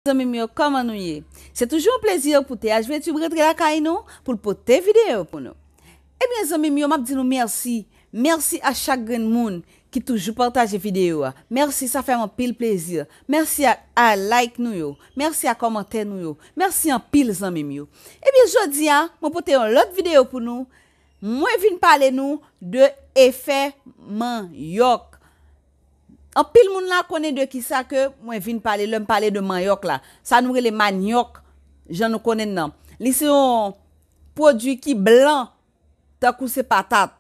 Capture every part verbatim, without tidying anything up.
Zanmi m yo, kòman nou ye? Se toujou yon plezi pou T H V Tube rantre lakay nou pou l pote videyo pou nou. Ebyen, zanmi m yo, m ap di nou mèsi. Mèsi a chak grenn moun ki toujou pataje videyo a. Mèsi, sa fè m anpil plezi. Mèsi a, a like nou yo. Mèsi a kòmantè nou yo. Mèsi anpil, zanmi m yo. Ebyen, jodi a, mwen pote yon lòt videyo pou nou. Mwen vin pale nou de efè manyòk. Anpil moun la konnen de kisa ke mwen vin pale lè m pale de manyòk la. Sa nou rele manyòk, jan nou konnen l nan. Li se yon pwodui ki blan, tankou se patat.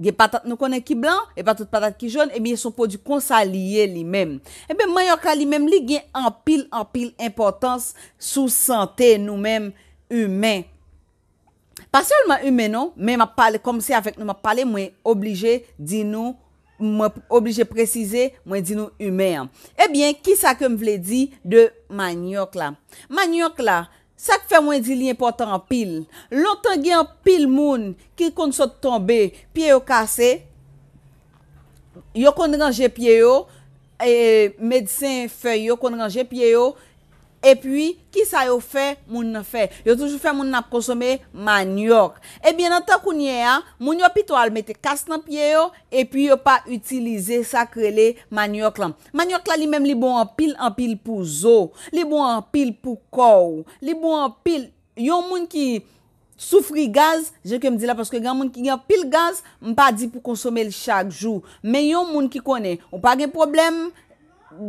Gen patat nou konnen ki blan, e pa tout patat ki jòn, ebyen se yon pwodui konsa li ye li menm. Ebyen manyòk la li menm li gen anpil, anpil enpòtans sou sante nou menm imen. Pa sèlman imen non, men m ap pale, kòm se avèk nou m ap pale, mwen oblije di nou, mwen oblije presize, mwen di nou imen an. Ebyen, kisa ke m vle di de manyòk la? Manyòk la, sa k fè mwen di li enpòtan anpil. Lontan gen anpil moun ki konn sot tonbe, pye yo kase, yo konn ranje pye yo, e, medsen fèy yo konn ranje pye yo, epi, kisa yo fè moun nan fè? Yo toujou fè moun nan ap konsome manyòk. Ebyen, nan tan kounye a, moun yo pito al mete kas nan pye yo, epi yo pa itilize sa k rele manyòk lan. Manyòk la, li menm, li bon anpil, anpil pou zo. Li bon anpil pou kò w. Li bon anpil. Yon moun ki soufri gaz, jan ke m di la, paske gen moun ki gen anpil gaz, m pa di pou konsome l chak jou. Men yon moun ki konnen ou pa gen pwoblèm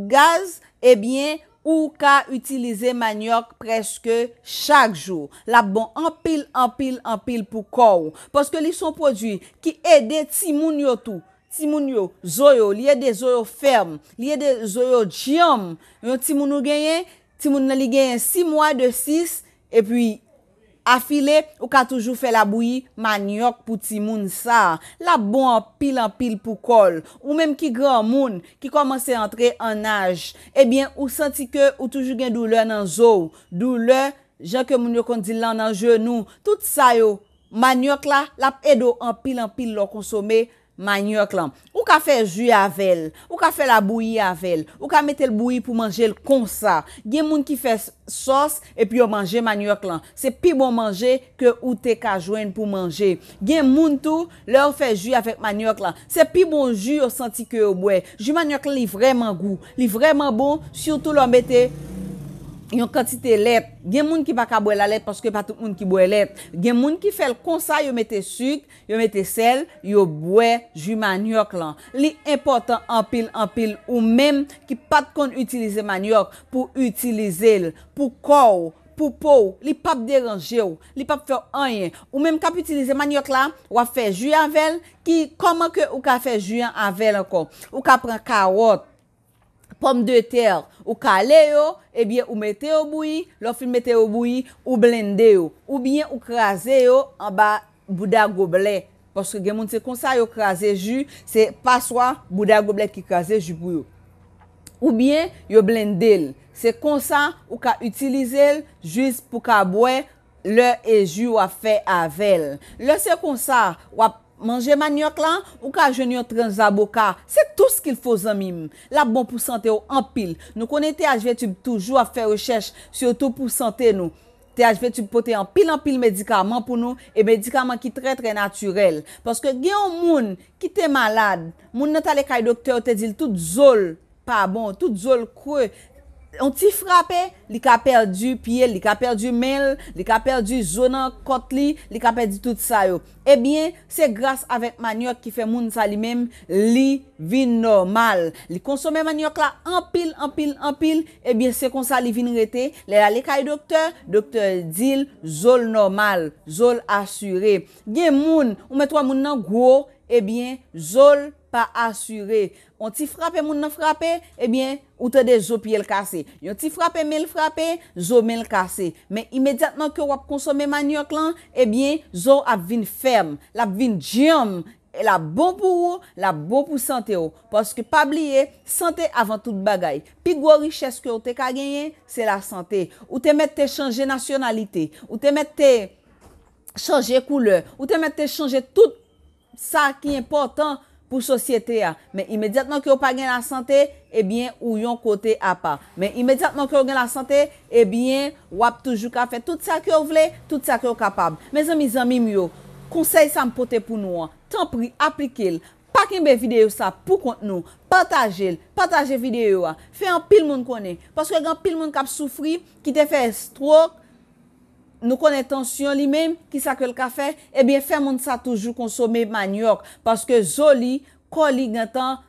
gaz, ebyen, ou ka itilize manyòk prèske chak jou. L ap bon anpil, anpil, anpil pou kò w. Paske li se yon pwodui ki ede timoun yo tou. Timoun yo, zo yo, li ede zo yo fèm, li ede zo yo djanm. Yon timoun ou genyen, timoun nan li genyen sis mwa, de sis, epi afile, ou ka toujou fè labouyi manyòk pou timoun sa. L ap bon anpil, anpil pou kò l. Ou menm ki granmoun, ki kòmanse antre an aj, ebyen, ou santi ke ou toujou gen doulè nan zo w, doulè, jan ke moun yo konn di l lan nan jenou, tout sa yo, manyòk la, l ap ede w anpil, anpil lè w konsome manyòk lan. Ou ka fè ji avè l, ou ka fè labouyi avè l, ou ka mete l bouyi pou manje l konsa. Gen moun ki fè s-, sòs epi yo manje manyòk lan. Se pi bon manje ke ou te ka jwenn pou manje. Gen moun tou, lè yo fè ji avèk manyòk lan, se pi bon ji yo santi ke yo bwè. Ji manyòk lan, li vrèman gou, li vrèman bon, sitou lè w mete yon kantite lèt. Gen moun ki pa ka bwè lalèt paske pa tout moun ki bwè lèt. Gen moun ki fè l konsa, yo mete sik, yo mete sèl, yo bwè ji manyòk lan. Li enpòtan anpil, anpil, ou menm ki pa t konn itilize manyòk pou itilize l, pou kò w, pou po w, li p ap deranje w, li p ap fè w anyen. Ou menm k ap itilize manyòk la, w ap fè ji avè l, ki, kòman ke ou ka fè ji an avè l ankò? Ou ka pran kawòt, pòmdetè, ou kale yo, ebyen, ou mete yo bouyi, lè w fin mete yo bouyi, ou blende yo, oubyen ou kraze yo anba bouda goblè. Paske gen moun se konsa yo kraze ji, se paswa bouda goblè ki kraze ji pou yo. Oubyen yo blende l. Se konsa ou ka itilize l jis pou ka bwè lè e ji w ap fè avè l. Lè se konsa w ap manje manyòk la, ou ka jwenn yon tranch zaboka. C'est tout ce qu'il faut, zanmi m. L ap bon pou sante w anpil. Nou konnen T H V Tube toujou ap fè rechèch, sitou pou sante nou. T H V Tube pote anpil, anpil medikaman pou nou, e medikaman ki trè, trè natirèl. Paske gen yon moun ki te malad, moun nan t ale kay doktè, yo te di l tout zo l pa bon, tout zo l kre. Yon ti frape, li ka pèdi pye l, li ka pèdi men l, li ka pèdi zo nan kòt li, li ka pèdi tout sa yo. Ebyen, se gras avèk manyòk ki fè moun sa li menm, li vin nòmal. Li konsome manyòk la anpil, anpil, anpil, ebyen, se konsa li vin rete. Lè l ale kay doktè, doktè di l zo l nòmal, zo l asire. Gen moun, ou mèt wè moun nan gwo, ebyen, zo l pa asire. Yon ti frape moun nan frape, ebyen, ou tande zo pye l kase. Yon ti frape men l frape, zo men l kase. Men imedyatman ke w ap konsome manyòk lan, ebyen, zo w ap vin fèm, l ap vin djanm, l ap bon pou ou, l ap bon pou sante w. Paske pa bliye, sante avan tout bagay. Pi gwo richès ke w te ka genyen, se lasante. Ou te mèt te chanje nasyonalite, ou te mèt te chanje koulè, ou te mèt te chanje tout sa ki enpòtan pou sosyete a. Men imedyatman ke w pa gen lasante, ebyen, ou yon kote apa. Men imedyatman ke w gen lasante, ebyen, w ap toujou ka fè tout sa ke w vle, tout sa ke w kapab. Mezanmi, zanmi m yo, konsèy sa m pote pou nou an, tanpri, aplike l. Pa kenbe videyo sa pou kont nou. Pataje l, pataje videyo a. Fè anpil moun konnen. Paske gen anpil moun k ap soufri, ki te fè stroke, nou konnen tansyon li menm, ki sa ke l ka fè? Ebyen, fè moun sa toujou konsome manyòk, paske zo li, kò li gentan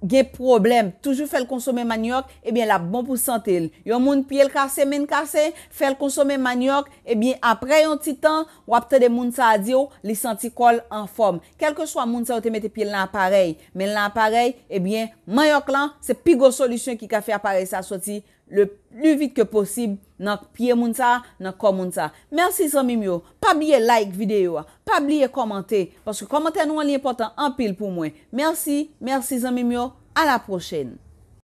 gen pwoblèm. Toujou fè l konsome manyòk, ebyen, l ap bon pou sante l. Yon moun pye l kase, men l kase, fè l konsome manyòk, ebyen, apre yon ti tan, w ap tande moun sa a di w, li santi kò l anfòm. Kèlkeswa moun sa yo te mete pye l nan aparèy, men l nan aparèy, ebyen, manyòk lan, se pi gwo solisyon ki ka fè aparèy sa soti le pli vit ke posib nan pye moun sa, nan kò moun sa. Mèsi zanmi m yo. Pa bliye like videyo a. Pa bliye kòmante, paske kòmantè nou an li enpòtan anpil pou mwen. Mèsi, mèsi zanmi m yo. A la pwochèn.